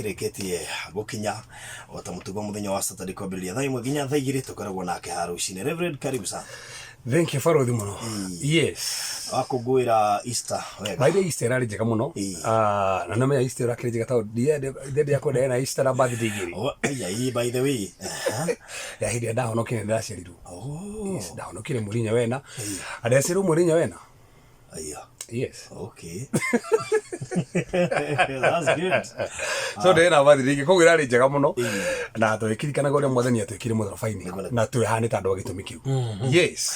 Nĩkĩrĩkĩtie gũkinya o ta mũtugo mũthenya wa Saturday kwambĩrĩria thaa 1 nginya thaa 2 tũkoragwo nake haha rũcinĩ. Reverend, karibu sana. Thank you barothi mũno. Yes. Wakũngũĩra Easter wega? By the way, Easter ĩrarĩ njega mũno. Ah, na nĩmenya Easter ĩrakĩrĩ njega tondũ ndiendea kwenda ĩna Easter na birthday igĩrĩ. Oh, ai, ai, by the way. Aha. Ya hĩndĩ ĩrĩa ndahonokire nĩ ndaciarirwo. Oh. Yes, ndahonokire mweri inya wena. Na ndaciarirwo mweri inya wena. Aya. Yes. Okay. That's good. So ndĩna birthday igĩrĩ koguo ĩrarĩ njega mũno. Na tũgĩkirikanaga ũrĩa mwathani atwĩkire mũtharaba-inĩ. Na twĩhane ta andũ a gĩtũmi kĩu. Yes.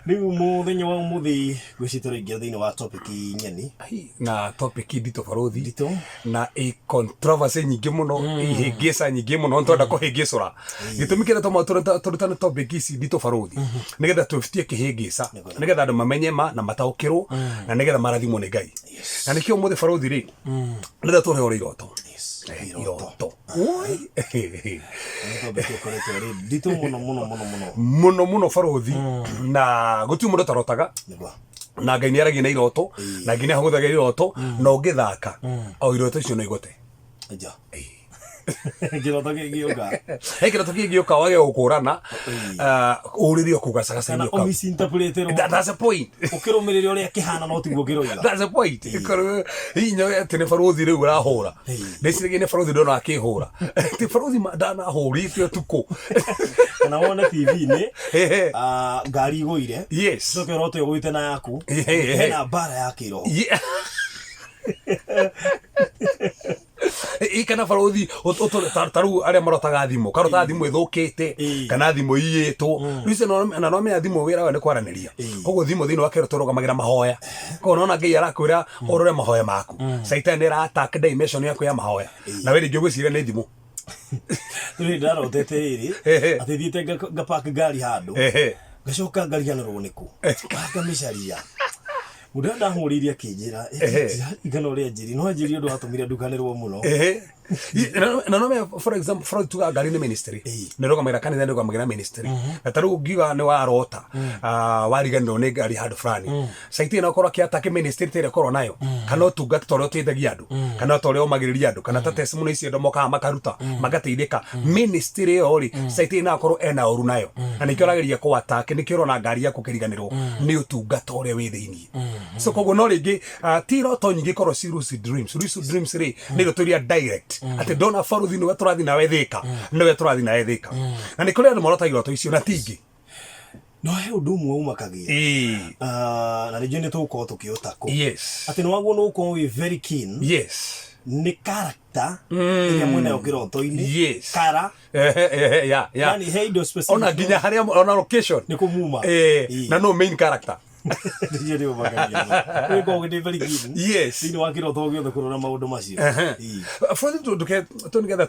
Rĩu mũthenya wa ũmũthĩ ngwĩciria tũraingĩra thĩinĩ wa topic nyeni. Ai, na topic nditũ barothi. Nditũ. Na ĩ controversy nyingĩ mũno, ihĩngĩca nyingĩ mũno, nĩtwenda kũhĩngĩcũra. Gĩtũmi kĩrĩa tũma tũrutane topic ici nditũ barothi, nĩgetha twĩbutie kĩhĩngĩca, nĩgetha andũ mamenye ma na mataũkĩrwo, na nĩgetha marathimwo nĩ Ngai. Na nĩkĩo ũmũthĩ barothi rĩ, nĩgetha tũrore iroto. Yes. Eh, Iroto. Iroto. Oi. Nĩ topic ĩkoretwo ĩrĩ nditũ mũno mũno mũno mũno. Mũno mũno barothi, na gũtirĩ mũndũ ũtarotaga. Nĩguo. Na Ngai nĩ aragia na iroto, na Ngai nĩ ahũthagĩra iroto, na ũngĩthaka o iroto icio no igote. Aja. Kĩroto kĩngĩũka. He kĩroto kĩngĩũka wage gũkũrana, ũrĩre o kũu gacagaca-inĩ Kana o kau. ũmisinterpreterwo. That's the point. Ũkĩrũmĩrĩra ũrĩa kĩhana no tiguo kĩroiga. That's the point. Korwo hihi nyowe atĩ nĩ barothi rĩu ũrahũra. Ndĩciragia nĩ barothi ndona akĩhũra. Ti barothi ndanahũrĩte ũtukũ. Kana wone TV-inĩ Ehe. Ngari igũire. Yes. Coke ũrote ũgũite na yaku. Ehe. Hena mbara ya kĩroho. Yeah. Ĩ kana barothi ta rĩu arĩa marotaga thimũ karotaga thimũ ĩthũkĩte kana thimũ iyĩtwo rĩu icio na no menya thimũ wĩra wayo nĩ kwaranĩria koguo thimũ thĩinĩ wa kĩroto ĩrũgamagĩra mahoya koguo nona Ngai arakwĩra ũrore mahoya maku Satan ĩra attack dimension yaku ya mahoya na we rĩngĩ ũgwĩciria nĩ thimũ. Rĩu ndarotete rĩrĩ Ehe. atĩ thiĩte ngapark ngari handũ ngacoka ngariganĩrwo nĩkũ ngamĩcaria mũndũ ũrĩa ndahũrĩire akĩnjĩra ndirarigana ũrĩa anjĩrire no anjĩrire ũndũ watũmire ndukanĩrwo mũno. Ehe. Na no me for example for tuga ngari nĩ ministry nĩ rũgamagĩra kanitha nĩ rũgamagĩra ministry na ta rĩu ũngiuga nĩ warota wariganĩrwo nĩ ngari handũ fulani caitĩ no korwo akĩatake ministry ta ĩrĩa ũkorwo nayo kana ũtungata ta ũrĩa ũteithagia andũ kana ta ũrĩa ũmagĩrĩria andũ kana ta testimony icio andũ mokaga makaruta magateithĩka ministry ĩyo rĩ caitĩ no akorwo ena ũru nayo na nĩkĩo ũrageria kũ attack nĩkĩo ũrona ngari yaku ũkĩriganĩrwo nĩ ũtungata ũrĩa wĩ thĩinĩ. So koguo no rĩngĩ ti iroto nyingĩ korwo ci lucid dreams. Lucid dreams rĩ nĩ iroto iria direct atĩ ndona baruthi nĩwe tũrathiĩ nawe Thĩka, nĩwe tũrathiĩ nawe Thĩka, na nĩ kũrĩ andũ marotaga iroto icio na ti ingĩ. No he ũndũ ũmwe ũmakagia. Ah, na rĩngĩ nĩ tũgũkorwo tũkĩũtakũ atĩ nĩ wagwo nĩ gũkorwo wĩ very keen nĩ character ĩrĩa mwĩnayo kĩroto-inĩ. Kara Ehe, ehe, ya ya Yani he indo specific ona nginya harĩa ona location nĩ kũmuma. Na no main character. Nĩcio nĩ ũmakagia mũno. Nĩ gũkorwo ndĩ very keen thĩinĩ wa kĩroto gĩothe kũrora maũndũ macio. Bũrũri tũnduke tũ nĩgetha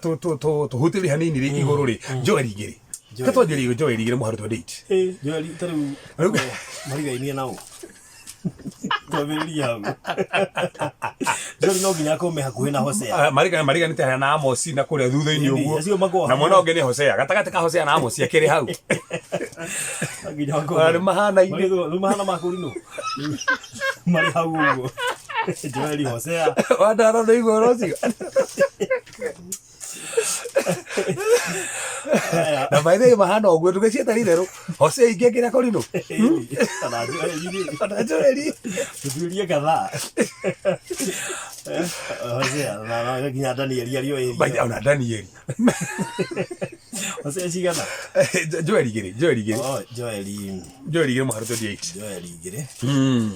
tũhutĩrie hanini rĩ igũrũ rĩ Joel igĩrĩ. Joel. Katwanjĩrĩire Joel igĩrĩ mũhari 28. Ĩ, Joel ta rĩu Rĩu- marigainie na ũ twambĩrĩrie hau. Joel no nginya akorwo me hakuhĩ na Hosea. Ah, mariganĩte harĩa na Amosi na kũrĩa thutha-inĩ Ĩni, ũguo acio makoragwo na mwena ũngĩ nĩ Hosea gatagatĩ ka Hosea na Amosi akĩrĩ hau. No nginya makorwo Ona nĩ mahanaine. Rĩu mahana ma kũrinũ marĩ hau ũguo Joeli Hosea. Wandara nĩ igũrũ ũcio. Aya. Na by the way mahana ũguo ndũgĩciĩta itherũ Hosea ingĩkĩra kũrinũ. Kana Joeli rĩ. Ona Joeli. Tũtuĩrie kadhaa. Hosea na nginya Danieli arĩ o By the- area. Ona Danieli. Hosea cigana? Joeli igĩrĩ, Joeli igĩrĩ. Oh, Joeli. Joeli igĩrĩ mũhari 28. Joeli igĩrĩ.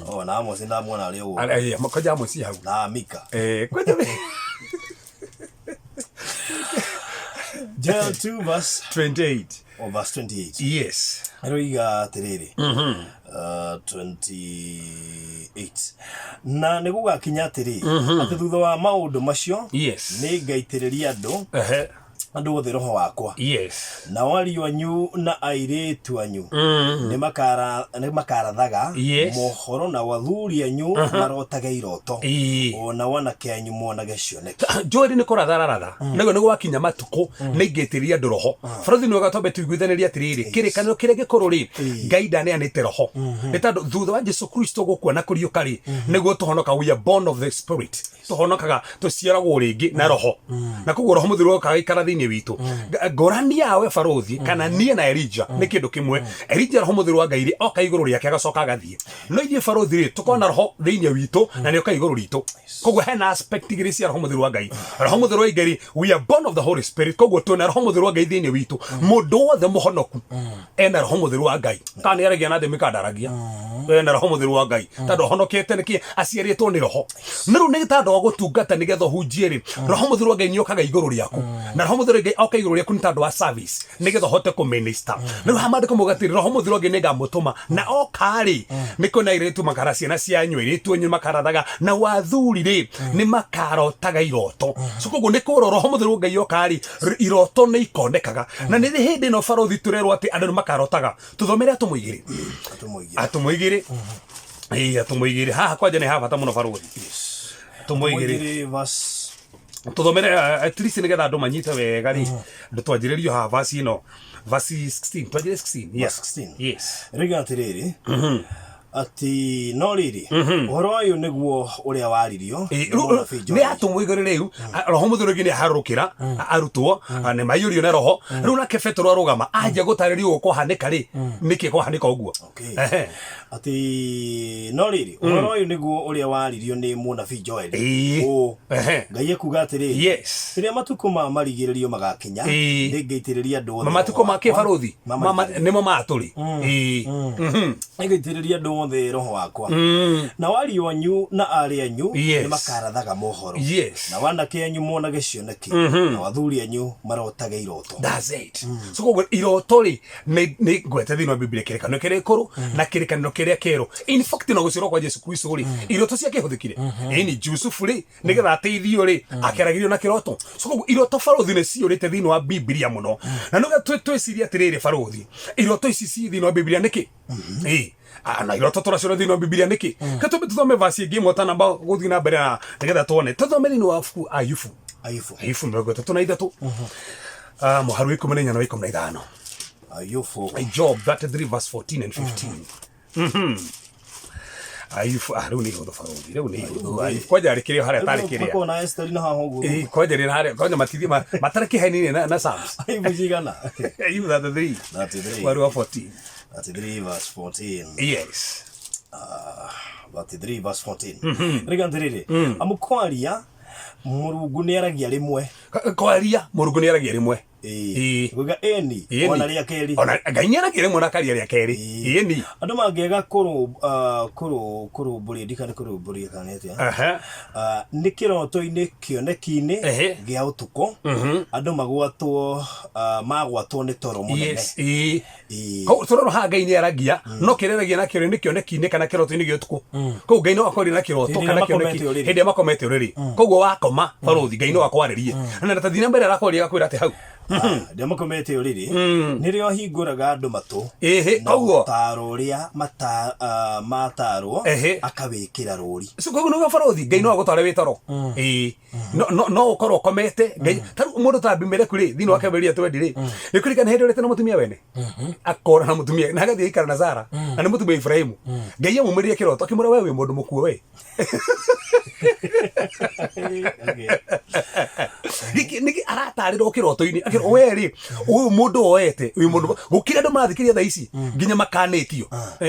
Oh, na Amos ndamuona arĩ ũguo. Kwanja Amosi hau. Na Mika. Kwanja Joel 2 verse 28. Oh, verse 28. Yes. Aroiga atĩrĩrĩ, 28 na nĩ gũgakinya atĩrĩ atĩ thutha wa maũndũ macio nĩ ngaitĩrĩria andũ Andũ othe roho wakwa. Nao ariũ anyu na airĩtu anyu nĩ makarathaga mohoro, nao athuri anyu marotage iroto, o nao anake anyu monage cioneki. Joeli nĩ kũratha araratha nĩguo nĩ gwakinya matukũ nĩ ingĩtĩria andũ roho. Bũrũri nĩ wega twambe tũiguithanĩrie atĩrĩrĩ, kĩrĩkanĩro kĩrĩa gĩkũrũ rĩ, Ngai ndaneanĩte roho, nĩ tondũ thutha wa Jesu Kristo gũkua na kũriũka rĩ, nĩguo tũhonoka. We are born of the Spirit, tũhonokaga, tũciaragwo rĩngĩ na roho, na koguo Roho Mũtheru okaga ikara thĩinĩ witũ. Ngũrani yawe barũthi kana niĩ na Elija nĩ kĩndũ kĩmwe. Elija, Roho Mũtheru wa Ngai rĩ, oka igũrũ rĩake agacoka agathiĩ, no ithuĩ barũthi rĩ, tũkorwo na roho thĩinĩ witũ na nĩ oka igũrũ ritũ. Koguo hena aspect igĩrĩ cia Roho Mũtheru wa Ngai. Roho Mũtheru wa Ngai rĩ, we are born of the Holy Spirit, koguo twĩna Roho Mũtheru wa Ngai thĩinĩ witũ. Mũndũ wothe mũhonoku ena Roho Mũtheru wa Ngai, kana nĩ aragia na ndĩmĩ kana ndaragia, ena Roho Mũtheru wa Ngai tondũ ahonokete nĩkĩ aciarĩtwo nĩ roho. Nĩ rĩu nĩ tondũ wa gũtungata nĩgetha ũhunjie rĩ, Roho Mũtheru wa Ngai nĩ okaga igũrũ rĩaku, na Roho Mũtheru wa Ngai oka igũrũ rĩaku nĩ tondũ wa service, nĩgetha ũhote kũminister. Rĩu haha maandĩko mauga atĩrĩ, Roho Mũtheru wa Ngai nĩ ngamũtũma, na oka rĩ, nĩ kwĩna airĩtu makara, ciana cianyu airĩtu anyu makarathaga, na wathuri rĩ, nĩ makarotaga iroto. So koguo nĩ kũrwo Roho Mũtheru wa Ngai oka rĩ, iroto nĩ ikonekaga. Na nĩ hĩndĩ ĩno barũthi tũrerwo atĩ andũ nĩ makarotaga. Tũthomere Atũmwo igĩrĩ. Atũmwo igĩrĩ. Atũmwo igĩrĩ. Ĩĩ, Atũmwo igĩrĩ haha kwanja nĩ ha bata mũno barũthi. Atũmwo igĩrĩ. Igĩrĩ verse Tũthomere at least nĩgetha andũ manyite wega rĩ, twanjĩrĩrio haha verse ĩno, verse 16, twanjĩrĩrie 16, yes. 16. Yes. Rĩga atĩrĩrĩ, atĩ no rĩrĩ, ũhoro ũyũ nĩguo ũrĩa waririo Ĩ, nĩ rĩu mũnabii nĩ Joeli. Atũmwo igũrũ rĩu, Roho Mũtheru rĩngĩ nĩ aharũrũkĩra arutwo, nĩ maiyũrio na roho. Rĩu nake Petero arũgama anjia gũtarĩria ũguo kwahanĩka rĩ, nĩkĩ kwahanĩka ũguo. Okay. Atĩ no rĩrĩ, ũhoro ũyũ nĩguo ũrĩa waririo nĩ mũnabii Joeli, ũũ, Ngai ekuga atĩrĩrĩ, rĩrĩa matukũ ma marigĩrĩrio magakinya, nĩngaitĩrĩria andũ othe Matukũ roho ma wakwa. kĩbarũthi Ma marigĩrĩrio. Nĩmo matũrĩ. Nĩngaitĩrĩria andũ othe roho wakwa, nao ariũ anyu na aarĩ anyu nĩmakarathaga mohoro, nao anake anyu monage cioneki, nao athuri anyu marotage iroto. That's it. So koguo iroto rĩ, nĩ ngwete thĩinĩ wa Biblia, kĩrĩkanĩro kĩrĩa gĩkũrũ na kĩrĩkanĩro kĩrĩa kĩerũ. In fact, na gũciarwo kwa Jesu Kristo rĩ, iroto ciakĩhũthĩkire. Ĩni Jusufu rĩ, nĩgetha ateithio rĩ, akĩaragĩrio na kĩroto. So koguo iroto barũthi nĩ ciyũrĩte thĩinĩ wa Biblia mũno, na nĩgetha twĩcirie atĩrĩrĩ, barũthi, iroto ici ci thĩinĩ wa Biblia nĩkĩ? Ĩĩ. Na iroto tũraciona thĩinĩ wa Biblia nĩkĩ? Ke tũmbe tũthome verse ĩngĩ ĩmwe ũtanamba gũthiĩ na mbere, na nĩgetha tuone, tũthome thĩinĩ wa ibuku Ayubu. Ayubu. Ayubu 33, mũhari wa 14 na wa 15. Ayubu. Job 33 verse 14 and 15. Ayubu, rĩu nĩ ihũthũ barũthi, rĩu nĩ ihũthũ. Ayubu kwanja arĩ kĩrĩa harĩa atarĩ kĩrĩa. Makona Esther na haha ũguo. Ĩĩ, kwanja rĩ harĩa kwanja matithi matarĩ kĩheni na Psalms. Ayubu cigana? Ayubu 33. 33. Mweri wa 14. 33 verse 14. Yes. 33 verse 14. Rĩga atĩrĩrĩ, amu kwaria Mũrungu nĩaragia rĩmwe. Kwaria Mũrungu nĩ aragia rĩmwe. Ĩĩ. Nguga ĩni, Ĩni. ona rĩa kerĩ. Ona Ngai nĩ aragia rĩmwe na akaria rĩa kerĩ. Ĩni. Andũ mangĩaga kũrũmbũria, ndikana kũrũmbũria kana nĩ atĩa. Nĩ kĩroto-inĩ, kĩoneki-inĩ gĩa ũtukũ, andũ magwatwo, magwatwo nĩ toro mũnene. Yes. Ĩĩ. Koguo tũrona haha Ngai nĩ aragia, no kĩrĩa aragia nakĩo rĩ, nĩ kĩoneki-inĩ kana kĩroto-inĩ gĩa ũtukũ. Koguo Ngai no akwarie na kĩroto Hĩndĩ ĩrĩa kana makomete kĩoneki ũrĩrĩ. hĩndĩ ĩrĩa makomete ũrĩrĩ. Koguo wakoma barũthi, Ngai no akwarĩrie na ta thiĩ na mbere, arakwaria agakwĩra atĩ hau. Rĩrĩa makomete ũrĩrĩ, nĩrĩo ahingũraga andũ matũ, na Koguo ũtaaro ũrĩa matarwo akawĩkĩra rũri. So koguo nĩguo barũthi, Ngai no agũtware wĩ toro. Ĩĩ, no ũkorwo ũkomete, Ngai ta rĩu mũndũ ta Abimeleku rĩ, thĩinĩ wa kĩambĩrĩria twendi rĩ, nĩ kũririkana hĩndĩ ũrĩte na mũtumia wene, akora na mũtumia na agathiĩ aikara na Sara, na nĩ mũtumia wa Ibrahimu. Ngai amumĩrire kĩroto akĩmwĩra, we wĩ mũndũ mũkuo we. Nĩkĩ aratarĩrwo kĩroto-inĩ akĩrwo, we rĩ, ũyũ mũndũ woete ũyũ mũndũ gũkĩra andũ marathikĩria thaa ici nginya makanĩtio.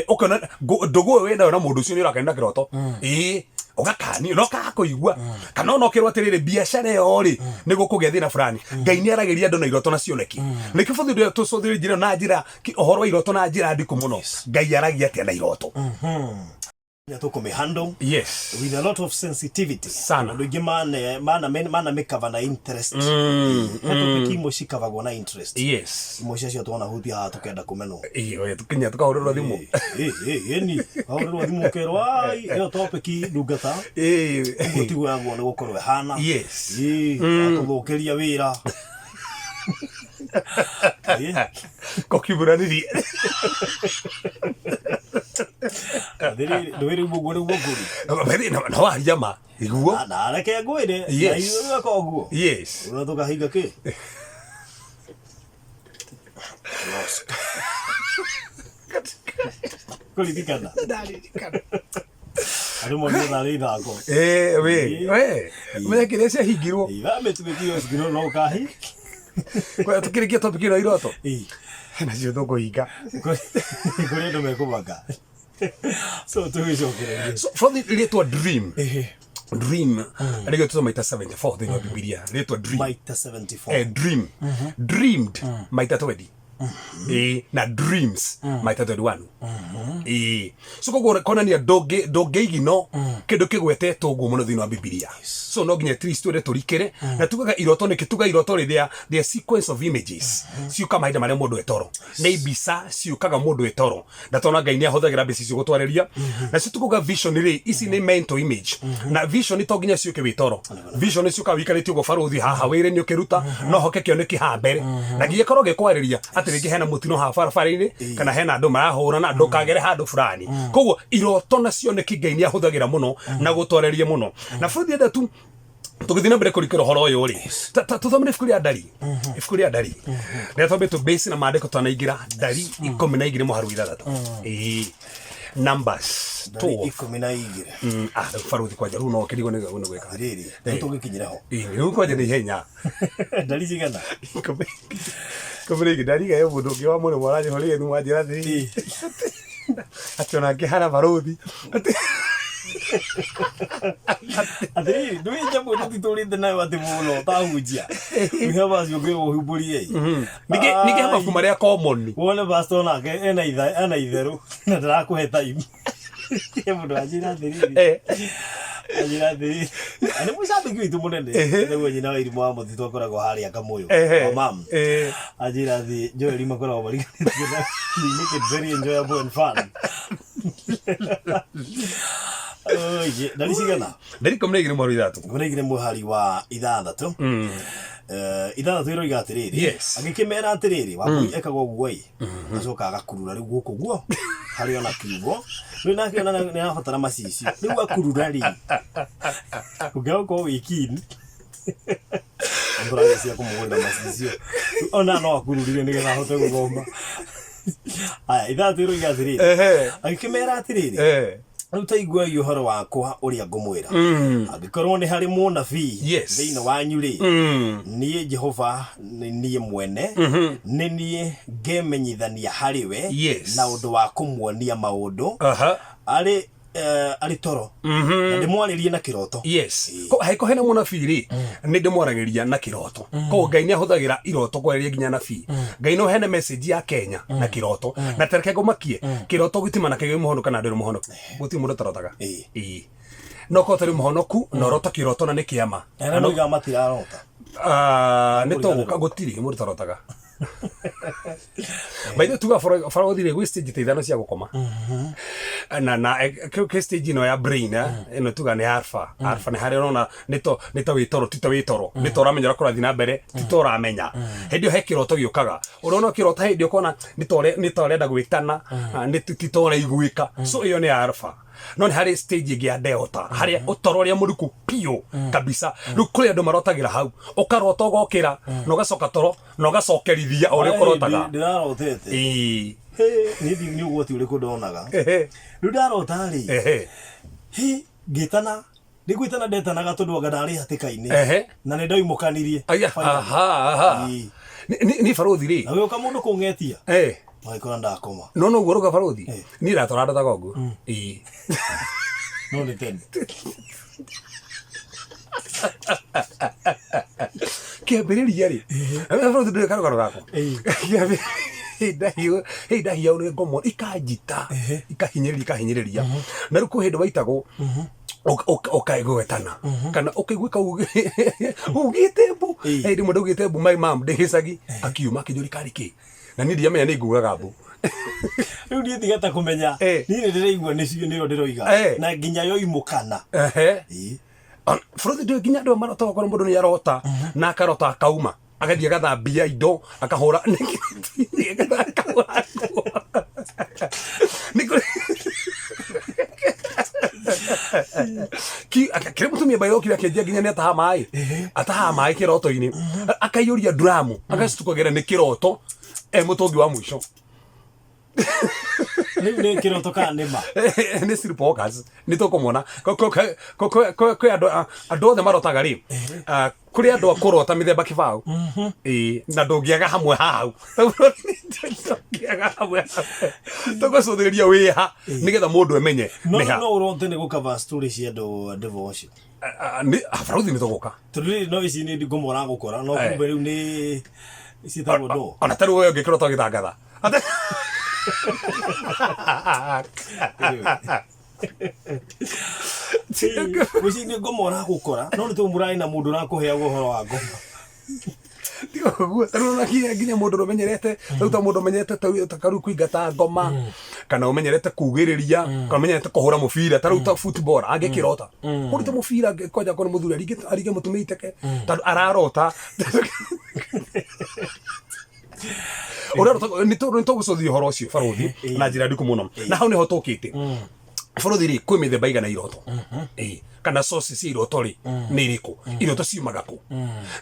Ũkona ndũgũ ũyũ wĩnayo na mũndũ ũcio nĩ ũrakenia na kĩroto, ĩĩ, ũgakanio no kaga kũigua, kana ona ũkĩrwo atĩrĩrĩ, biacara ĩyo rĩ, nĩ gũkũgĩa thĩna fulani. Ngai nĩ aragĩria andũ na iroto na cioneki. Nĩkĩo bũthĩ ũrĩa tũcũthĩrĩrie njĩra na njĩra ũhoro wa iroto na njĩra ndiku mũno. Ngai aragia atĩa na iroto? Tũkũmĩ handle with a lot of sensitivity Sana. Andũ aingĩ mana mĩkava na interest. He topic imwe cikavagwo na interest, imwe ciacio twona hutia haha tũkenda kũmenwo. Iyo tukinya tukahũrĩrwo thimũ. Ĩni ahũrĩrwo thimũ ũkerwo, ai, ĩyo topic ndungata ũguo tiguo yagwo nĩ gũkorwo ĩhana. Atũthũkĩria wĩra. Kokiburanirie. Atĩrĩrĩ, ndũĩ rĩu ũguo nĩguo kũrĩ. Na waria ma iguo. Na reke ngwĩre, na ithuĩ gwĩka ũguo. Ũrĩa tũkahinga kĩ? Kũririkana. Ndaririkana. Andũ monire tarĩ ithako. Eh, we, we. Menya kĩrĩa ciahingirwo. Ithamĩtue kiosk no no ũkahi. Kwa tukĩrĩkia topic ĩno iroto. Ĩĩ. Nacio tũkũhinga. Kũrĩ andũ mekũmaka. So tũgĩcokererie. So, from the rĩtwa dream. Dream. Rĩgĩtwo maita 74 thĩinĩ wa Bibilia. Rĩtwa dream. Maita 74. Eh, dream. Dreamed maita 20. Ĩĩ, na dreams maita 21. Ĩĩ. So koguo konania ndũngĩigino kĩndũ kĩgwetetwo ũguo mũno thĩinĩ wa Bibilia. So no nginya at least twende tũrikĩre na tugaga iroto nĩkĩ tuga iroto rĩrĩa the sequence of images ciũka mahinda marĩa mũndũ etoro. Nĩ mbica ciũkaga mũndũ etoro. Na tona Ngai nĩ ahũthagĩra mbica icio gũtwarĩria. Nacio tukuga vision rĩ, ici nĩ mental image. Na vision to nginya ciũke wĩ toro. Vision ciũkaga wĩikarĩte ũguo barũthi haha wĩra nĩ ũkĩruta no hoke kĩoneki haha mbere. Na nginya gĩkorwo gĩkwarĩria atĩ rĩngĩ hena mũtino haha barabara-inĩ kana hena andũ marahũrana ndũkagere handũ fulani. Koguo iroto na cioneki Ngai nĩ ahũthagĩra mũno na gũtwarĩria mũno. Na bũrũri enda tu tũgĩthiĩ na mbere kũrikĩra ũhoro ũyũ rĩ, tũthomere ibuku rĩa ndari, ibuku rĩa ndari rĩrĩa twambĩte tũ base na maandĩko twanaingĩra ndari 12 mũharu 6. Ĩĩ, Numbers Ndari 12. 12. Ah, rĩu barũthi kwanja rĩu no ũkĩrigwo nĩ gwĩka. Atĩrĩrĩ, rĩu tũgĩkinyĩre ho. Ĩĩ, rĩu kwanja nĩ ihenya. Ndari cigana? 12. Ndariga he mũndũ ũngĩ wa mũrĩmo aranjĩhũrĩire thimũ anjĩra atĩrĩrĩ, atĩ ona ngĩhana barũthi atĩ Atĩrĩrĩ, ndũĩ nyamũ ĩno tũtũrĩte nayo atĩ mũno ũtahunjia. Wĩha basi ũngĩrwo ũhumbũrie. Ningĩ ningĩ he mabuku marĩa common. Wone pastor nake ena itha ena itherũ na ndarakũhe time. He mũndũ anjĩra atĩrĩrĩ. Anjĩra atĩrĩrĩ. Na nĩ mũcambĩki witũ mũnene. Nĩguo nyina wa irimũ wa mũtitũ akoragwo harĩa Kamũyũ. Wa mam. Anjĩra atĩ Joel makoragwo mariganĩtie na you make it very enjoyable and fun. Oye, ndari cigana? Ndari 12 mũhari 6. 12 mũhari wa 6. 6 ĩroiga atĩrĩrĩ. Agĩkĩmera atĩrĩrĩ, Wambui ekaga ũguo ĩ, acoka agakurura rĩu gũkũ guo harĩ ona kiugo. Rĩu nake ona nĩ arabatara macicio. Rĩu akurura rĩ, ũngĩaga gũkorwo wĩ keen, ndũragĩa cia kũmũgũrĩra macicio. Ona no akururire nĩgetha ahote gũthoma. Aya, 6 ĩroiga atĩrĩrĩ, agĩkĩmera atĩrĩrĩ, rĩu ta iguai ũhoro wakwa ũrĩa ngũmwĩra. Angĩkorwo nĩ harĩ mũnabii thĩinĩ wanyu rĩ, niĩ Jehova nĩ niĩ mwene, nĩ niĩ ngemenyithania harĩ we na ũndũ wa kũmuonia maũndũ arĩ arĩ toro, na ndĩmwarĩrie na kĩroto. Yes. Ko hena mũnabii rĩ, nĩ ndĩmwaragĩria na kĩroto. Koguo Ngai nĩ ahũthagĩra iroto kwarĩria nginya nabii. Ngai no hene message ya Kenya na kĩroto. Na tareke ngũmakie, kĩroto gĩtimana kĩgĩ mũhonoku kana ndũrĩ mũhonoku. Gũtirĩ mũndũ ũtarotaga. Ĩĩ. No korwo ũtarĩ mũhonoku na ũrota kĩroto na nĩ kĩama. Na arĩa moigaga matirarota. Ah, nĩ tũgũka gũtirĩ mũndũ ũtarotaga. By the way, tuga barũthi gwĩ stage ta ithano cia gũkoma. Na kĩ stage ĩno ya brain, ĩno tuga nĩ alpha. Alpha nĩ harĩa ũrona nĩ ta wĩ toro, ti ta wĩ toro. Nĩ ta ũramenya ũrĩa kũrathiĩ na mbere, ti ta ũramenya. Hĩndĩ ĩyo he kĩroto gĩũkaga. Ũrona ũkĩrota hĩndĩ ĩyo ũkona nĩ ta ũrenda gwĩtana, ti ta ũraiguĩka. So ĩyo nĩ alpha. No nĩ harĩ stage ĩngĩ ya delta, harĩa ũtoro ũrĩa mũriku biũ kabisa. Rĩu kũrĩ andũ marotagĩra hau, ũkarota ũgokĩra na ũgacoka toro na ũgacokerithia o ũrĩa ũkũrotaga. Ndĩrarotete. Niĩ nĩ ũgwati ũrĩkũ ndonaga. Rĩu ndarota rĩ, ngĩtana, nĩ gwĩtana ndetanaga tondũ anga ndarĩ hatĩka-inĩ. Na nĩ ndaimũkanirie. Aya, aha, aha. Ni barũthi rĩ. Na gũgĩũka mũndũ kũng'etia. Magĩkora ndakoma. No noguo ũrauga barũthi? Niĩ ndatwara ndotaga ũguo. Ĩĩ. No nĩ tene. Kĩambĩrĩria rĩ, barũthi ndũĩ karũgano gakwa. Kĩambĩrĩria, hĩndĩ ndahiau nĩ ngomo ikanjita, ikahinyĩrĩria, ikahinyĩrĩria. Na rĩu kwĩ hĩndĩ waitagwo, ũkaigwetana kana ũkaiguĩka ugĩte mbu. Hĩndĩ ĩmwe ndaugĩte mbu my mom ndĩ gĩcagi, akiuma akĩnjũria karĩ kĩ. Na niĩ ndiamenya nĩ ngugaga mbu. Rĩu niĩ tiga ta kũmenya. Niĩ nĩ ndĩraigua nĩcio nĩyo ndĩroiga. Na nginya yoimũkana. Bũrũri ndũĩ nginya andũ marotaga okorwo mũndũ nĩ arota na akarota akauma. Agathiĩ agathambia indo, akahũra, akahũra nguo. Nĩ kũrĩ kĩrĩa mũtumia mbaĩ okire akĩanjia nginya nĩ ataha maĩ, ataha maĩ kĩroto-inĩ, akaiyũria nduramu, agacukagĩra nĩ kĩroto e mũtũngi wa mũico. Rĩu nĩ kĩroto kana nĩ ma? Nĩ sleepwalkers, nĩ tũkũmona. Kwĩ andũ othe marotaga rĩ, ah, kũrĩ andũ a kũrota mĩthemba kĩbaũ. Ĩĩ, na ndũngĩaga hamwe hau, ndũngĩaga hamwe hau. Tũgũcũthĩrĩria wĩha nĩgetha mũndũ emenye No nĩ ha. No ũrote nĩ gũkava story cia andũ a devotion. Ah, ah, barũthi nĩ tũgũka. Tondũ rĩrĩ no ici nĩ ngoma ũragũkora, no kumbe rĩu nĩ ciĩtagwo ndoo. Ona tarĩu we ũngĩkĩrota ũgĩtangatha. Ngwĩciria nĩ ngoma ũragũkora, no nĩ tondũ mũrarĩ na mũndũ ũrakũheaga ũhoro wa ngoma. Tiga ũguo, tarĩu ona nginya mũndũ ũrĩa ũmenyerete, rĩu ta mũndũ ũmenyerete ta rĩu kũingata ngoma, kana ũmenyerete kugĩrĩria, kana ũmenyerete kũhũra mũbira, ta rĩu ta football, angĩkĩrota hũrĩte mũbira kwanja korwo nĩ mũthuri aringe mũtumia iteke, tondũ ararota ũrĩa nĩ tũgũcũthia ũhoro ũcio barũthi na njĩra ndiku mũno, na hau nĩho tũkĩte. Barũthi rĩ, kwĩ mĩthemba igana iroto? Ĩĩ. Kana source cia iroto rĩ nĩ irĩkũ? Iroto ciumaga kũ?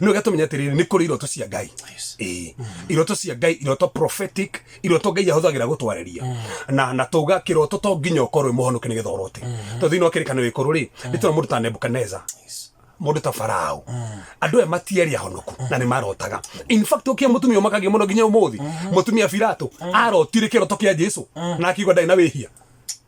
Nĩ wega tũmenye atĩrĩrĩ, nĩ kũrĩ iroto cia Ngai. Ĩĩ, iroto cia Ngai, iroto prophetic, iroto Ngai ahũthagĩra gũtwarĩria. Na tauga kĩroto to nginya ũkorwo wĩ mũhonoki nĩgetha ũrote, tondũ thĩinĩ wa kĩrĩkanĩro gĩkũrũ rĩ, nĩ tũrona mũndũ ta Nebukadneza, mũndũ ta Farao. Andũ aya matiarĩ ahonoku na nĩ marotaga. In fact, ũkia mũtumia ũmakagia mũno nginya ũmũthĩ, mũtumia Pilato, arotire kĩroto kĩa Jesu na akiuga ndarĩ na wĩhia.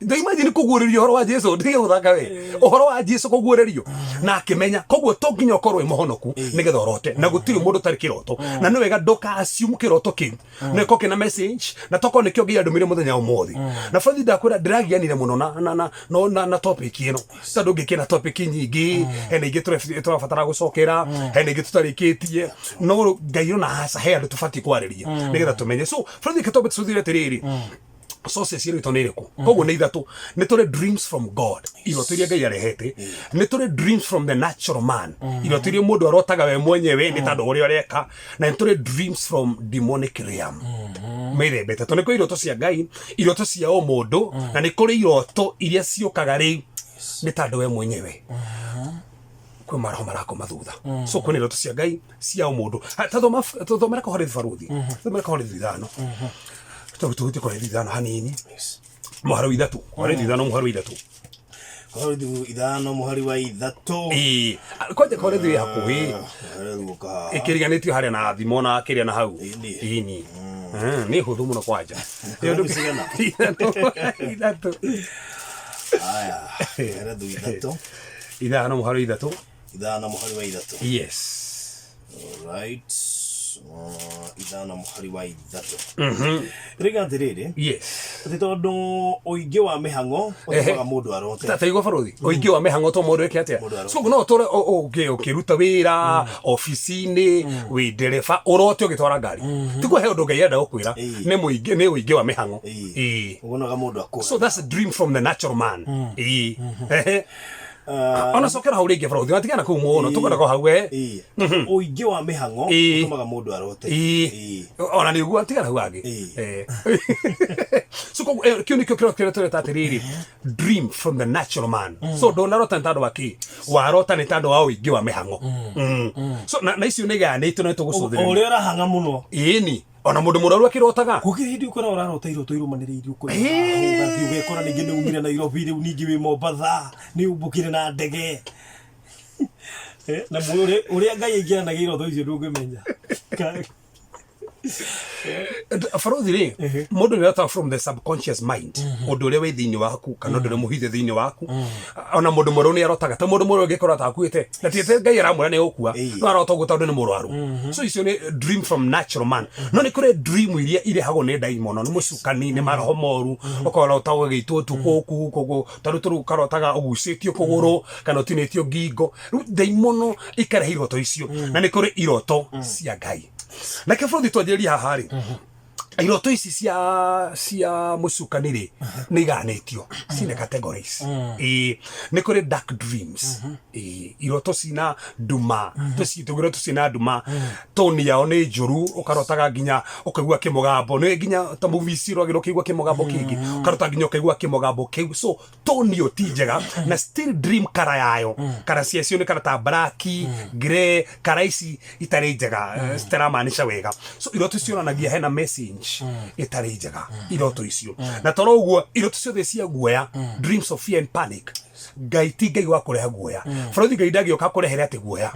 Nda imagine kũguũrĩrio ũhoro wa Jesu, ndige gũthaka we, ũhoro wa Jesu kũguũrĩrio na akĩmenya. Koguo to nginya ũkorwo wĩ mũhonoku nĩgetha ũrote, na gũtirĩ mũndũ ũtarĩ kĩroto, na nĩ wega ndũka assume kĩroto kĩu nĩ ko kĩna message, na tokorwo nĩkĩo Ngai andũmire mũthenya wa ũmũthĩ. Na bathi ndakwĩra ndĩragianire mũno na na na no na, na topic ĩno, tondũ ngĩkĩna topic nyingĩ, hena ingĩ tũrabatara gũcokera, hena ingĩ tũtarĩkĩtie, no Ngai ona aca he andũ tũbatiĩ kwarĩria nĩgetha tũmenye. So bathi kĩtopic tũthire atĩrĩrĩ, sources cia iroto nĩ irĩkũ? Koguo nĩ ithatũ. Nĩ tũrĩ dreams from God, iroto iria Ngai arehete. Nĩ tũrĩ dreams from the natural man, iroto iria mũndũ arotaga we mwenyewe nĩ tondũ ũrĩa ũreka. Na nĩ tũrĩ dreams from demonic realm. Mĩthemba ĩtatũ. Nĩ kũrĩ iroto cia Ngai, iroto cia o mũndũ, na nĩ kũrĩ iroto iria ciũkaga rĩu nĩ tondũ we mwenyewe kwĩ maroho marakoma thutha. So kwĩna iroto cia Ngai, cia o mũndũ. Ha, ta thoma, tũthomere Korinthi, barũthi, thomere Korinthi 5, tũgĩthiĩ Korinthi 5 hanini, mũhari wa 3, Korinthi 5 mũhari wa 3. Korinthi 5 mũhari wa 3. Ĩĩ, kwanja Korinthi ĩ hakuhĩ. Ũka. Ĩkĩriganĩtio harĩa na thimo na kĩrĩa na hau. Ĩni. Ĩni. Nĩ hũthũ mũno kwanja. Korinthi cigana? 3. Aya, Korinthi 3. 5 mũhari wa 3. 5 mũhari wa 3. Yes. Alright. 5 mũhari wa 3. Rĩga atĩrĩrĩ, atĩ tondũ ũingĩ wa mĩhang'o ũtũmaga mũndũ arote. Ta taigua barũthi, ũingĩ wa mĩhang'o to mũndũ eke atĩa? Mũndũ arote. So no ũtũre ũkĩruta wĩra obici-inĩ, wĩ ndereba, ũrote ũgĩtwara ngari. Tiguo he ũndũ Ngai enda gũkwĩra. Nĩ mũingĩ, nĩ ũingĩ wa mĩhang'o. Ĩĩ. Ũgonaga mũndũ akũra. So that's a dream from the natural man. Ĩĩ. Ehe. Ona cokera hau rĩngĩ barũthi, watigana kũu mũno, tũkoragwo hau we. Ĩĩ. Ũingĩ wa mĩhang'o Ĩĩ. ũtũmaga mũndũ arote. Ĩĩ. Ĩĩ. Ona nĩ ũguo, tigana hau hangĩ. Ĩĩ. So koguo, kĩu nĩkĩo kĩroto kĩrĩa tũreta atĩrĩrĩ, dream from the natural man. So ndũnarota nĩ tondũ wa kĩ? Warota nĩ tondũ wa ũingĩ wa mĩhang'o. So na icio nĩ igayanĩtio na nĩ tũgũcũthĩrĩria. Ũrĩa ũrahang'a mũno. Ĩni, ona mũndũ mũrwaru akĩrotaga. Gũkĩrĩ hĩndĩ ũkora ũrarota iroto irũmanĩrĩirie, ũkora ũgathiĩ ũgekora ningĩ nĩ umire Nairobi, rĩu ningĩ wĩ Mombatha, nĩ ũmbũkire na ndege. Na ũrĩa Ngai aingĩranagia iroto icio ndũngĩmenya. Barothi rĩ, mũndũ nĩ arotaga from the subconscious mind, ũndũ ũrĩa wĩ thĩinĩ waku kana ũndũ ũrĩa mũhithe thĩinĩ waku. Ona mũndũ mũrwaru nĩ arotaga, ta mũndũ mũrwaru angĩkorwo atakuĩte na ti atĩ Ngai aramwĩra nĩ gũkua, no arota ũguo tondũ nĩ mũrwaru. So icio nĩ dream from natural man. No nĩ kũrĩ dream iria irehagwo nĩ ndaimono, nĩ mũcukani, nĩ maroho moru. Ũkarota ũgĩitwo ũtukũ kũgũ, ta rĩu tũrĩu ũkarotaga ũgucĩtio kũgũrũ kana ũtinĩtio ngingo. Rĩu ndaimono ikarehe iroto icio. Na nĩ kũrĩ iroto cia Ngai. Na kĩbũrũri twanjĩrĩria haha rĩ, Iroto ici cia mũcukani rĩ, nĩ igayanĩtio cina categories. Ĩĩ, nĩ kũrĩ dark dreams. Ĩĩ, iroto cina nduma, tũgĩroto cina nduma, toni yao nĩ njũru, ũkarotaga nginya ũkaigua kĩmũgambo, nĩ nginya ta movies cirogĩrwo ũkĩigua kĩmũgambo kĩngĩ, ũkarota nginya ũkaigua kĩmũgambo kĩu. So toni ĩyo ti njega. Na still dream kara yayo, kara ciacio nĩ kara ta black, grey, kara ici itarĩ njega, citaramaanisha wega. So iroto cionanagia hena message ĩtarĩ njega, iroto icio. Na toro ũguo, iroto ciothe cia guoya, dreams of fear and panic, Ngai ti Ngai wa kũrehe guoya. Bũrũri Ngai ndangĩũka kũrehere atĩ guoya.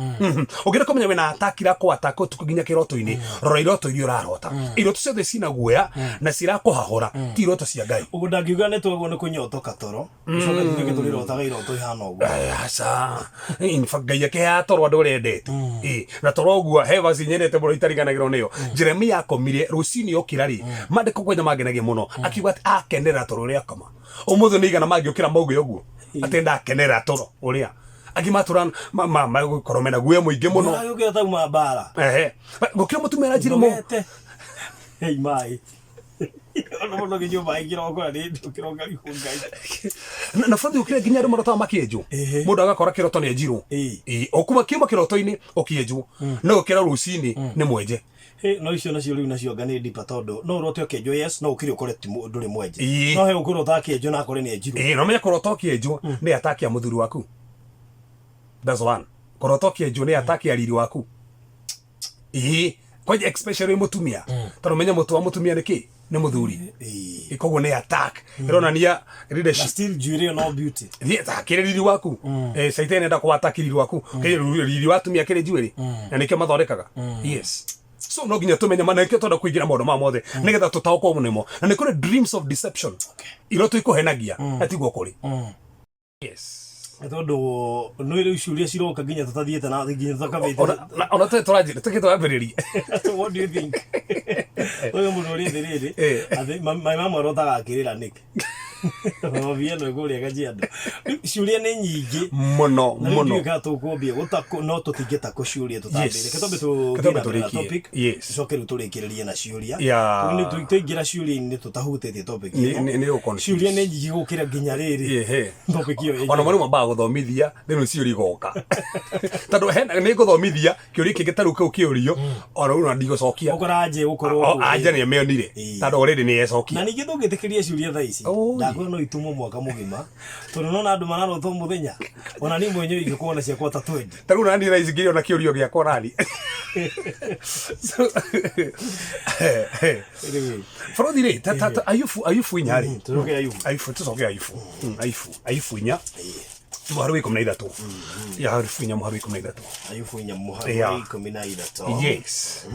Ũngĩenda kũmenya wĩna attack irakũ attack ũtukũ nginya kĩroto-inĩ, rora iroto iria ũrarota. Iroto ciothe cina guoya na cirakũhahũra ti iroto cia Ngai. Ũguo ndangiuga nĩ twagwo nĩ kũnyotoka toro, tũcoke tutuĩke tũrĩrotaga iroto ihana ũguo. Aca. In fact, Ngai akĩheaga toro andũ arĩa endete. Ĩ, na toro ũguo he verse nyendete mũno itariganagĩrwo nĩyo. Jeremia akomire rũcinĩ okĩra rĩ, maandĩko kwanja mangenagia mũno, akiuga atĩ akenera toro ũrĩa akoma. Ũmũthĩ nĩ igana mangĩũkĩra mauge ũguo atĩ ndakenera toro ũrĩa angĩ matũra magũkorwo mena guoya mũingĩ mũno. Ũragĩũkĩra tauma mbara. Ehe, gũkĩra mũtumia aranjĩra mũ Nogete. Hei maĩ. Ona mũndũ akĩnyua maĩ kĩroko na nĩ kĩroka riũ Ngai. Na bathi ũkĩra nginya andũ marotaga makĩenjwo. Mũndũ agakora kĩroto nĩ enjirwo. Ĩĩ, o kuma kiuma kĩroto-inĩ ũkĩenjwo, no ũkĩra rũcinĩ nĩ mwenje. Hĩ, no icio nacio rĩu nacio anga nĩ ndipa, tondũ no ũrote ũkĩenjwo, yes, no ũkĩrĩ ũkore ti ndũrĩ mwenje. No he ũkũrota akĩenjwo na akore nĩ enjirwo. Ĩĩ, no menye kũrota ũkĩenjwo nĩ attack ya mũthuri waku. That's one. Kũrota ũkĩenjwo nĩ attack ya riri waku. Ĩĩ, kwanja especially wĩ mũtumia, tondũ menye mũtwe wa mũtumia nĩ kĩ? Nĩ mũthuri. Koguo nĩ attack ĩronania Na leadership. Still njuĩrĩ ĩyo no beauty. Thiĩ takĩrĩ riri waku. Caitani enda kũwataki riri waku. Kĩ riri wa atumia kĩrĩ njuĩrĩ na nĩkĩo mathondekaga. Yes, so no nginya tũmenye mana nĩkĩo twenda kũingĩra maũndũ maya mothe nĩgetha tũtaũkwo nĩmo. Na nĩ kũrĩ dreams of deception, iroto ikũhenagia na tiguo kũrĩ. Yes. Nĩ tondũ nĩ rĩu ciũria ciroka nginya tũtathiĩte na nginya tũtakabĩte. Ona tũrĩ tũranjĩra tũkĩ twambĩrĩria. So what do you think? Ũyũ mũndũ ũrĩ thĩ rĩrĩ, atĩ my mama arotaga akĩrĩra nĩkĩ? Mami ĩno ĩkũrĩa Kajiado. Rĩu ciũria nĩ nyingĩ. Mũno. Na rĩu Mũno. ndiũĩ kana tũkwambia gũtakũ, no tũtingĩtakũ ciũria tũtambĩre. Reke twambe Reke tũthiĩ twambe na mbere na tũrĩkie. topic. Tũcoke rĩu tũrĩkĩrĩrie na ciũria. Tondũ nĩ twaingĩra ciũria-inĩ tũtahutĩtie topic ĩno. Nĩ ũconfuse. Ciũria nĩ nyingĩ gũkĩra nginya rĩrĩ. Topic ĩyo Ona ĩngĩ. mwarimũ ambaga gũthomithia, rĩu ciũria igoka, tondũ hena nĩ ngũthomithia kĩũria kĩngĩ ta rĩu kĩu kĩũrio ona rĩu na ndigũcokia. Ũkora anje gũkorwo O, kũu. Anja nĩ amĩonire tondũ already nĩ yecokia. Na ningĩ tũngĩtĩkĩria ciũria thaa ici, ndakwĩra no itumwo mwaka mũgima, tondũ nona andũ mararota o mũthenya. Ona niĩ mwenyewe ingĩkorwo na ciakwa ta 20. Ta rĩu nani thaa ici ngĩona kĩũrio gĩakwa nani. So, Anyway, bũrũthi rĩ, ta Ayubu 4 rĩ. Tũcoke Ayubu. Ayubu, tũcoke Ayubu. Ayubu 4 mũhari wa 13. Ya, Ayubu 4 mũhari wa 13. Ayubu 4 mũhari wa 13. Yes,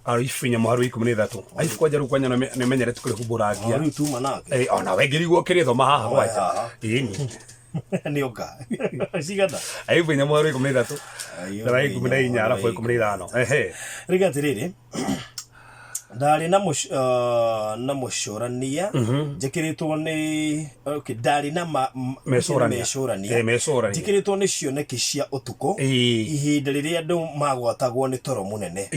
Ayubu 4 mũhari wa 13. Ayubu kwanja rĩu kwanja nĩ menyerete kũrĩhumbũrangia. O rĩu tuma nake. Ona we ngĩrigwo kĩrĩthoma haha kwanja. Haha. Ĩni. Nĩ oka cigana? Ayubu 4 mũhari wa 13 Ayubu na wa 14 arabu wa 15, ehe. Rĩga atĩrĩrĩ, ndarĩ na mũcorania njĩkĩrĩtwo nĩ, okay, ndarĩ na Mecũrania. Mecũrania. Mecũrania. Njĩkĩrĩtwo nĩ cioneki cia ũtukũ, ihinda rĩrĩa andũ magwatagwo nĩ toro mũnene,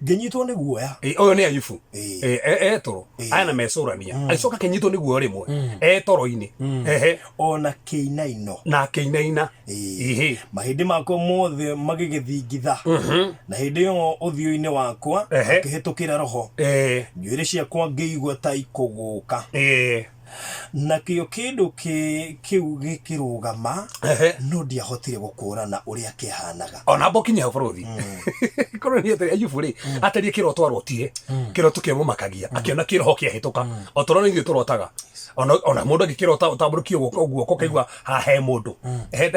ngĩnyitwo nĩ guoya. Ũyũ nĩ Ayubu. Etoro aya na mecũrania, agĩcoka akĩnyitwo nĩ guoya rĩmwe etoro-inĩ, ehe. Ona kĩinaino. Na akĩinaina. Mahĩndĩ makwa mothe magĩgĩthingitha, na hĩndĩ ĩyo ũthiũ-inĩ wakwa akĩhĩtũkĩra roho, njuĩrĩ ciakwa ngĩigua ta ikũgũka, nakĩo kĩndũ kĩu gĩkĩrũgama, no ndiahotire gũkũũrana ũrĩa kĩahanaga. Ona mbo kinya hau, bũrũthi, korwo nĩ atĩ Ayubu rĩ atarie kĩroto arotire, kĩroto kĩamũmakagia, akĩona kĩroho kĩahĩtũka o tũrona ithuĩ tũrotaga. Ona mũndũ angĩkĩrota ũtambũrũkie guoko guoko kaigua haha he mũndũ, he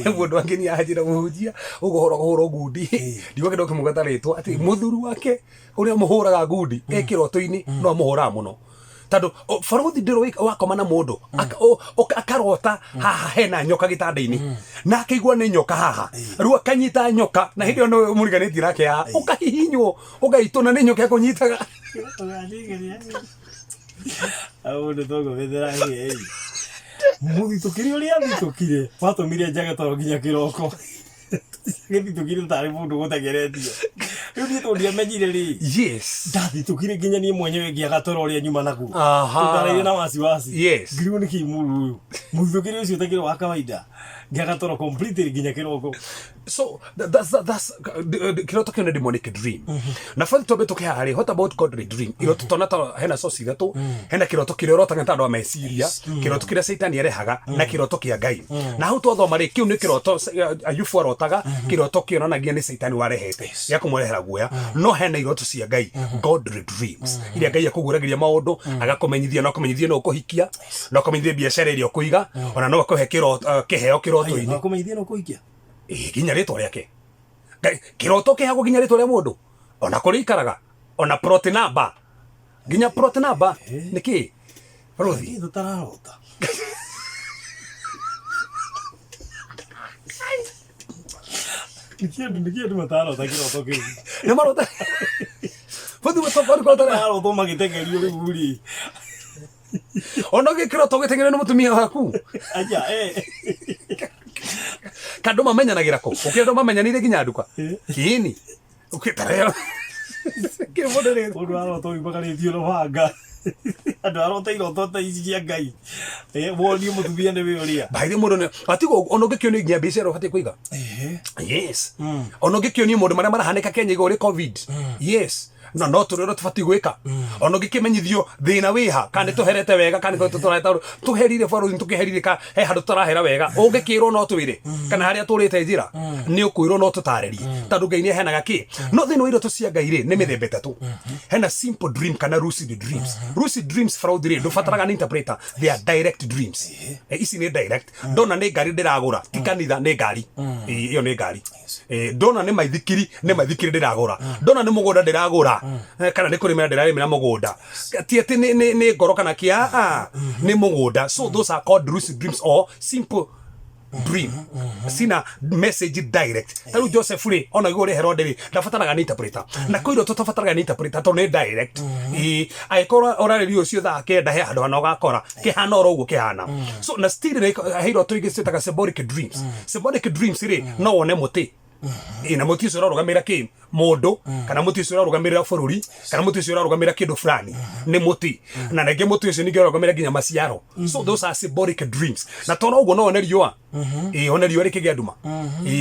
mũndũ angĩ niĩ anjĩra mũhunjia ũguo ũhoro kũhũrwo ngundi, ndigua kĩndũ kĩmũgweta rĩtwa, atĩ mũthuri wake ũrĩa mũhũraga ngundi e kĩroto-inĩ no amũhũraga mũno, tondũ barũthi ndĩrĩ wakoma na mũndũ akarota haha hena nyoka gĩtanda-inĩ na akaigua nĩ nyoka haha, rĩu akanyita nyoka na hĩndĩ ĩyo nĩ mũriganĩtie nake haha, ũkahihinywo ũgaitwo na nĩ nyoka ĩkũnyitaga. Mũndũ tũngũbĩthĩra hĩ mũthitũkire ũrĩa athitũkire watũmire njage toro nginya kĩroko, gĩthitũkire tarĩ mũndũ gũtengeretie rĩu. Rĩu niĩ tondũ ndiamenyire rĩ, ndathitũkire nginya niĩ mwenyewe ngĩaga toro ũrĩa nyuma naguo. Tũtaraire na wasiwasi. Ngĩrigwo nĩkĩ mũru ũyũ mũthithũkĩre ũcio ũtakĩrĩ wa kawaida, ngĩaga toro completely nginya kĩroko. So that's kiroto kĩu nĩ demonic dream. Na bathi twambe tũkĩhaha rĩ, what about godly dream? Iroto tona ta hena source ithatũ, hena kĩroto kĩrĩa ũrotaga nĩ ta andũ a meciria, kĩroto kĩrĩa caitani arehaga, na kĩroto kĩa Ngai. Na hau twathoma rĩ, kĩu nĩ kĩroto Ayubu arotaga, kĩroto kĩonanagia nĩ caitani warehete gĩa kũmũrehera guoya. No hena iroto cia Ngai, godly dreams, iria Ngai akũguũragĩria maũndũ, agakũmenyithia, no akũmenyithie no ũkũhikia, no akũmenyithie biacara ĩrĩa ũkũiga, ona no akũhe kĩheo kĩroto-inĩ. No akũmenyithie no ũkũhikia? Ĩĩ, nginya rĩtwa rĩake. Ngai, kĩroto kĩheagwo nginya rĩtwa rĩa mũndũ, ona kũrĩa ikaraga, ona plot number, nginya plot number nĩ kĩ Rothi? Niĩ tũtararota. Nĩkĩ andũ, nĩkĩ andũ matararota kĩroto kĩu? Nĩ marota. Bũthi gũtoka kũrota. Mararotwo magĩtengerio rĩu rĩ. Ona ũgĩkĩrota ũgĩteng'erio nĩ mũtumia waku. Aja, eh. Kandũ mamenyanagĩra kũ? Ũkĩ andũ mamenyanire nginya nduka? Kĩini. Ũkĩtareo. Kĩmũndũ rĩ. Mũndũ arota ũimagarĩtio na banga. Andũ arota iroto ta ici cia Ngai. Eh, wonio mũtumia nĩwe ũrĩa. By the mũndũ nĩ atigo ona ũngĩkĩonio nginya mbica ĩrĩa ũbatiĩ kũiga. Yes. Ona ũngĩkĩonio maũndũ marĩa marahanĩka Kenya igũrũ rĩ COVID. Yes. Na no tũrĩ ũrĩa tũbatiĩ gwĩka. Ona ũngĩkĩmenyithio thĩna wĩha, kana nĩ tũherete wega, kana nĩ tũraheta tũherire bũrũri, tũkĩherire ka he handũ tũtarahera wega. Ũngĩkĩrwo no twĩre, kana harĩa tũrĩte njĩra, nĩ ũkwĩrwo no tũtarĩrie. Tondũ Ngai nĩ aheanaga kĩ? No thĩinĩ wa iroto cia Ngai rĩ, nĩ mĩthemba ĩtatũ. Hena simple dream kana lucid dreams. Lucid dreams fraud rĩ, ndũbataraga an interpreter, they are direct dreams. Ici nĩ direct. Ndona nĩ ngari ndĩragũra, ti kanitha, nĩ ngari. Ĩyo nĩ ngari. Ndona nĩ maithikiri, nĩ maithikiri ndĩragũra. Ndona nĩ mũgũnda ndĩragũra, kana nĩ kũrĩmĩra ndĩrarĩmĩra mũgũnda. Ti atĩ nĩ ngoro kana kĩa, nĩ mũgũnda. So those are called lucid dreams or simple dream. Cina message direct. Ta rĩu Joseph rĩ, ona igũrũ rĩa Herode rĩ, ndabataraga nĩ interpreter. Na kwĩ iroto tũbataraga nĩ interpreter tondũ nĩ direct. Angĩkorwo ũrarĩria ũcio thaa kenda he handũ hana ũgakora kĩhana oro ũguo kĩhana. So na still rĩ, he iroto ingĩ ciĩtaga symbolic dreams. Symbolic dreams rĩ, no wone mũtĩ. Na mũtĩ ũcio ũrarũgamĩrĩra kĩ? Mũndũ, kana mũtĩ ũcio ũrarũgamĩrĩra bũrũri, kana mũtĩ ũcio ũrarũgamĩrĩra kĩndũ fulani, nĩ mũtĩ. Na rĩngĩ mũtĩ ũcio ningĩ ũrarũgamĩrĩra nginya maciaro. So those are symbolic dreams. Na tondũ ũguo no wone riũa. Wone riũa rĩkĩgĩa nduma.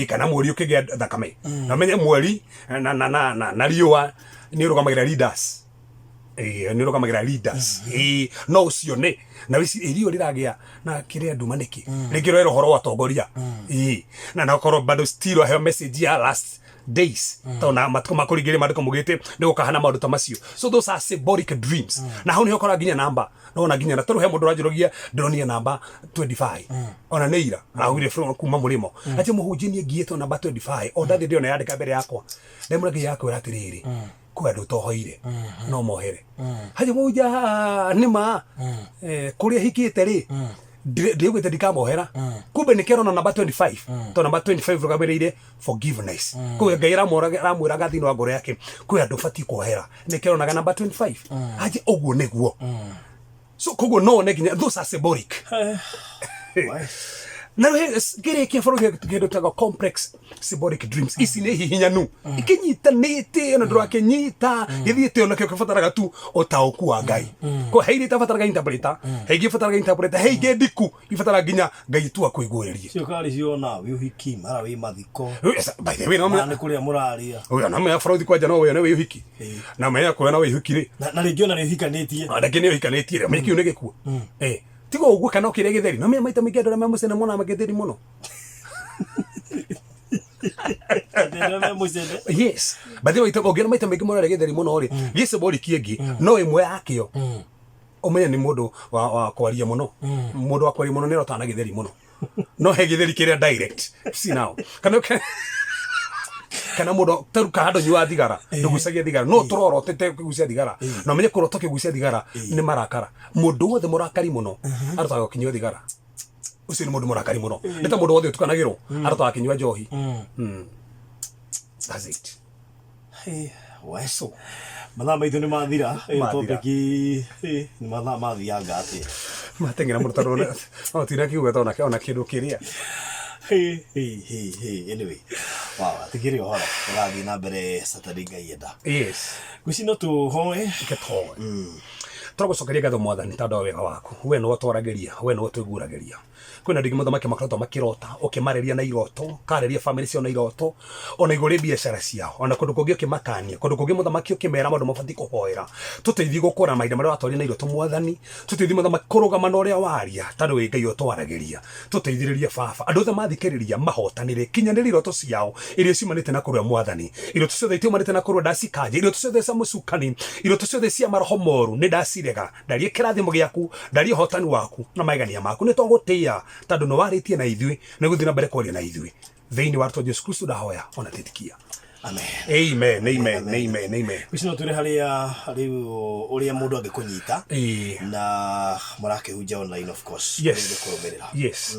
Kana mweri ũkĩgĩa thakame. Na ũmenye mweri na riũa nĩ ũrũgamagĩrĩra leaders. Nĩ ũrũgamagĩrĩra leaders. No ũcio nĩ na wĩci riũa rĩragĩa na kĩrĩa nduma nĩkĩ? Rĩngĩ ũrera ũhoro wa atongoria. Na no korwo bado still aheo message ya last days. Tondũ na matukũ ma kũringĩrĩria maandĩko maugĩte nĩ gũkahana maũndũ ta macio. So those are symbolic dreams. Na hau nĩho ũkoraga nginya namba. No ona nginya na tondũ he mũndũ ũranjũragia ndĩronire namba 25. Ona nĩ ira araugire from kuma mũrĩmo. Atĩ mũhunjia niĩ ngiĩtwo namba 25. O ndathiĩ ndĩrona yandĩka mbere yakwa. Ndamwĩra Ngai akwĩra atĩrĩrĩ, kwĩ andũ ũtohoire no mohere. Hajĩ mũhunjia nĩ ma kũrĩa hikĩte rĩ, ndĩugĩte ndikamohera. Kumbe nĩkĩo arona namba 25. Tondũ namba 25 rũgamĩrĩire forgiveness. Koguo Ngai aramwĩraga thĩinĩ wa ngoro yake kwĩ andũ ũbatiĩ kuohera. Nĩkĩo aronaga namba 25. Hajĩ ũguo nĩguo. So koguo no one nginya those are symbolic. Na rĩu ngĩrĩkia bũrũri kĩndũ tagwo complex symbolic dreams. Ici nĩ hihinyanu ikinyitanĩte, ona ndũrakĩnyita gĩthiĩte, ona kĩo kĩbataraga tu ũtaũku wa Ngai. Ko he iria itabataraga interpreter, he ingĩ ibataraga interpreter, he ingĩ ndiku ibataraga nginya Ngai tu akũiguĩrĩrie. Cio karĩ ciona wĩ ũhiki, mara wĩ mathiko. By the way, no mara nĩ kũrĩa mũrarĩa. Ũyũ na mea bũrũri kwanja no wĩone wĩ ũhiki. Na mea kuona wĩ ũhiki rĩ. Na rĩngĩ ona nĩ ũhikanĩtie. Na rĩngĩ nĩ ũhikanĩtie rĩ, kĩu nĩ gĩkuũ. Tiga ũguo kana ũkĩrĩa gĩtheri. No mea maita maingĩ andũ arĩa me mũcene monaga gĩtheri mũno. Yes. By the way, ũngĩona maita maingĩ mũno arĩa gĩtheri mũno rĩ, gĩ symbolic ĩngĩ, no ĩmwe yakĩo. Ũmenye nĩ mũndũ wa kwaria mũno. Mũndũ wa kwaria mũno nĩ arotaga na gĩtheri mũno. No he gĩtheri kĩrĩa direct. See now. Kana kana mũndũ taruka handũ nyua thigara, ndũgucagia thigara, no tũrorotete ũkĩgucia thigara. Na ũmenye kũrota ũkĩgucia thigara nĩ marakara. Mũndũ wothe mũrakari mũno arotaga ũkĩnyua thigara. Ũcio nĩ mũndũ mũrakari mũno. Nĩ ta mũndũ wothe ũtukanagĩrwo arotaga akĩnyua njohi. That's it. Weso. Mathaa maitũ nĩ mathira. Topic nĩ mathaa mathianga atĩa. Mateng'era mũno tondũ no tinakiuga ona kĩndũ kĩrĩa. Anyway. Wow, atigĩrĩ ũhoro ũrathiĩ na mbere Saturday Ngai enda. Yes. Ngwĩciria no tũhoe. Reke tũhoe. Tũragũcokeria ngatho Mwathani tondũ wa wega waku. We nĩwe ũtwaragĩria, we nĩwe ũtũiguagĩria. Kwĩna andũ aingĩ mũthamaki makoretwo makĩrota, ũkĩmarĩria na iroto, ũkarĩria bamĩrĩ ciao na iroto, ona igũrũ rĩa biacara ciao, ona kũndũ kũngĩ ũkĩmakania, kũndũ kũngĩ mũthamaki ũkĩmera maũndũ mabatiĩ kũhoera. Tũteithie gũkũra mahinda marĩa ũratwaria na iroto Mwathani, tũteithie mũthamaki kũrũgama na ũrĩa waria, tondũ wĩ Ngai ũtwaragĩria. Tũteithĩrĩrie Baba, andũ othe mathikĩrĩria mahotanĩre, kinyanĩria iroto ciao iria ciumanĩte na kũrĩa Mwathani. Iroto ciothe itiumanĩte na kũrĩa ndacikanja, iroto ciothe cia mũcukani, iroto ciothe cia maroho moru nĩ ndacirega. Ndaria kĩrathimo gĩaku, ndaria ũhotani waku na magegania maku. Nĩ twagũtĩĩa tondũ nĩ warĩtie na ithuĩ, na ũgũthiĩ na mbere kwaria na ithuĩ. Thĩinĩ wa rĩtwa Jesu Kristo ndahoya ona tĩtikia. Amen. Amen, amen, amen, amen. Ici no twĩre harĩa rĩu ũrĩa mũndũ angĩkũnyita na mũrakĩhunjia online of course. Yes. Ũrĩa ũngĩkũrũmĩrĩra. Yes.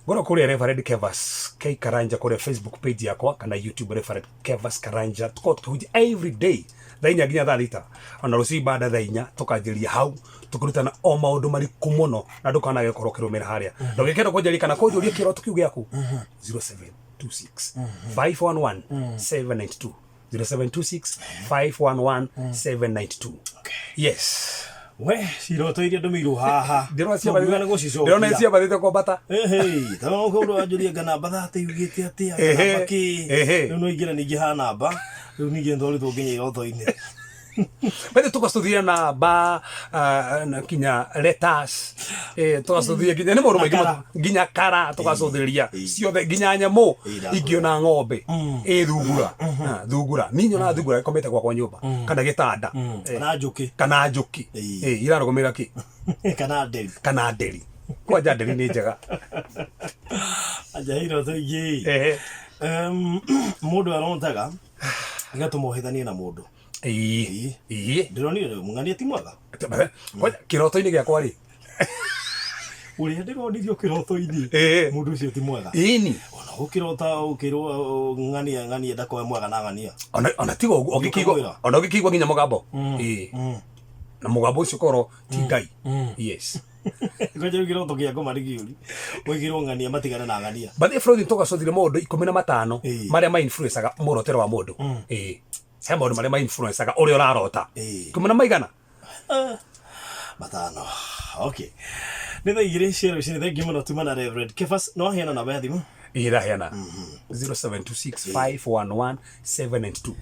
Ngorwo kũrĩa Reverend Kevas K Karanja kũrĩa Facebook page yakwa kana YouTube Reverend Kevas Karanja tũkorwo tũkĩhunjia every day thaa inya nginya thaa thita ona rũciũ ibada thaa inya tũkanjĩria hau tũkĩrutana o maũndũ mariku mũno na ndũkanage gũkorwo ũkĩrũmĩra harĩa na ũngĩkenda kũnjaria kana kũnjũria kĩroto kĩu gĩaku 0726 511 792 0726 511 792 yes. We ciroto iria ndũmĩirwo haha ndĩrona nĩ gũcicokia ndĩrona ciambathĩte kwambata. Ehei, ta no kũndũ wanjũria nga namba thate yugĩte atĩa namba kĩ rĩu no ingĩra ningĩ ha namba rĩu ningĩ nĩtwarutwo nginya iroto-inĩ. Bado tũgacũthia namba na kinya letters, tũgacũthia nginya nĩ maũndũ maingĩ Na kara. Nginya kara tũgacũthĩrĩria ciothe nginya nyamũ. Ndakwĩra. Ingĩona ng'ombe ĩ thungura. Ah, thungura niĩ nyonaga thungura ĩkomete gwakwa nyũmba kana gĩtanda. Kana njũkĩ. Kana njũkĩ. Irarũgamĩrĩra kĩ? Kana nderi. Kana nderi, kwanja nderi nĩ njega. Anja iroto ingĩ. Mũndũ arotaga ĩgatũma ũhĩtanie na mũndũ. Ĩĩ. Ndĩronire mũng'ania ti mwega. Kwanja kĩroto-inĩ gĩakwa rĩ, ũrĩa ndĩronirio kĩroto-inĩ, mũndũ ũcio ti mwega. Ĩni. Ona ũkĩrota ũkĩrwo ng'ania ng'ania ndakoe mwega na ng'ania. Ona tiga ũguo ũngĩkĩigua Ũkamwĩra. Ona ũngĩkĩigua nginya mũgambo, ĩĩ, na mũgambo ũcio korwo ti Ngai, yes. Kwanja rĩu kĩroto kĩa ngoma nĩ kĩũru, ũigĩrwo ng'ania matigane na ng'ania. But Freud tũgacũthire maũndũ 15 marĩa ma influencaga mũrotero wa mũndũ. Ĩĩ, he maũndũ marĩa ma influencaga ũrĩa ũrarota. Ikũmi na maigana? 5. Okay, nĩ thaa 2 cia rũcinĩ. Thengiũ mũno tuma na Reverend Kefas. No aheana namba ya thimũ? Ĩĩ, ndaheana 0726 511 792.